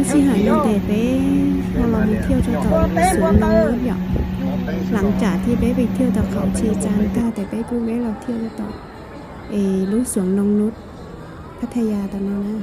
Sij hawm no ces peb ho los mus thiaj rau tom Suav Noo Nub yom. Lam tsam thiab peb pem thiaj tom qhov tsis tsa tag ces peb kuj peb los thiaj rau tom es lub Suav Noo Nub Pattaya tom no na.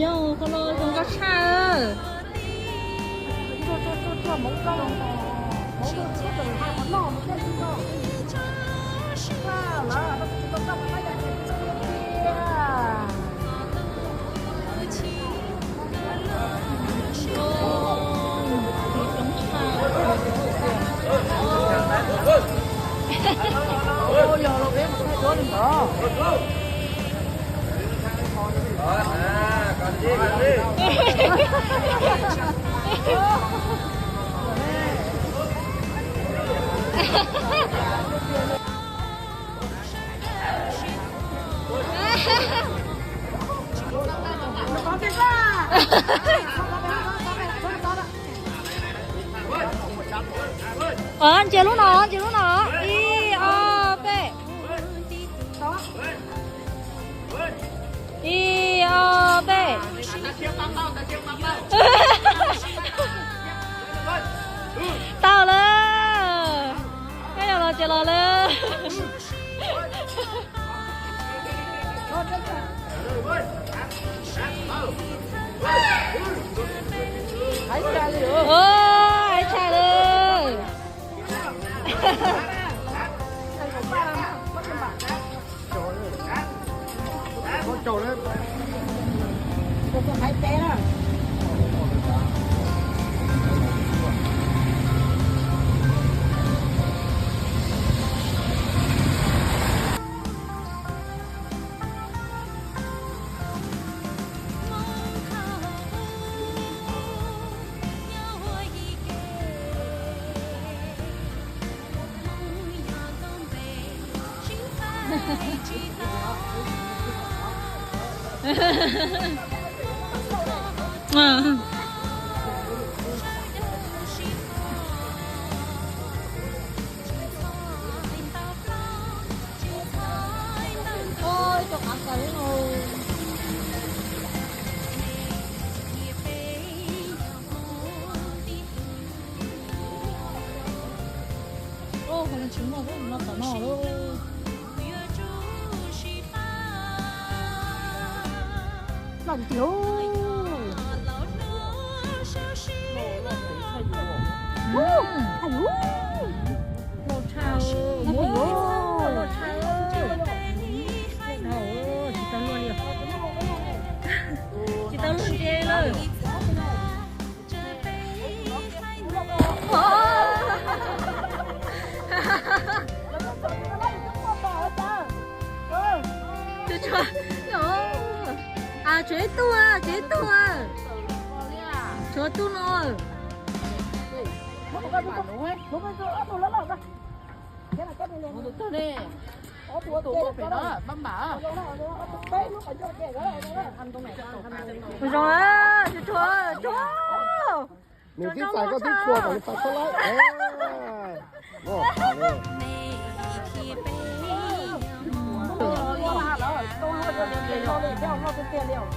Yog qhov no zoo nkauj tshaj. Ntsia lub no, ntsia lub no. Ib, ob, peb. Ib, ob, peb. Tau lawm. Koj yog los ces los lawm. Ib tshaj lawm. Tsis tau luag ntse lawm. Tshuav ib tug, tshuav ib tug, tshuav ib tug no. Mus zoo, tshuav, tshuav. Nws twb txais koj twb tshua kom nws txais koj lawm.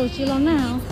Tus tsis los nag.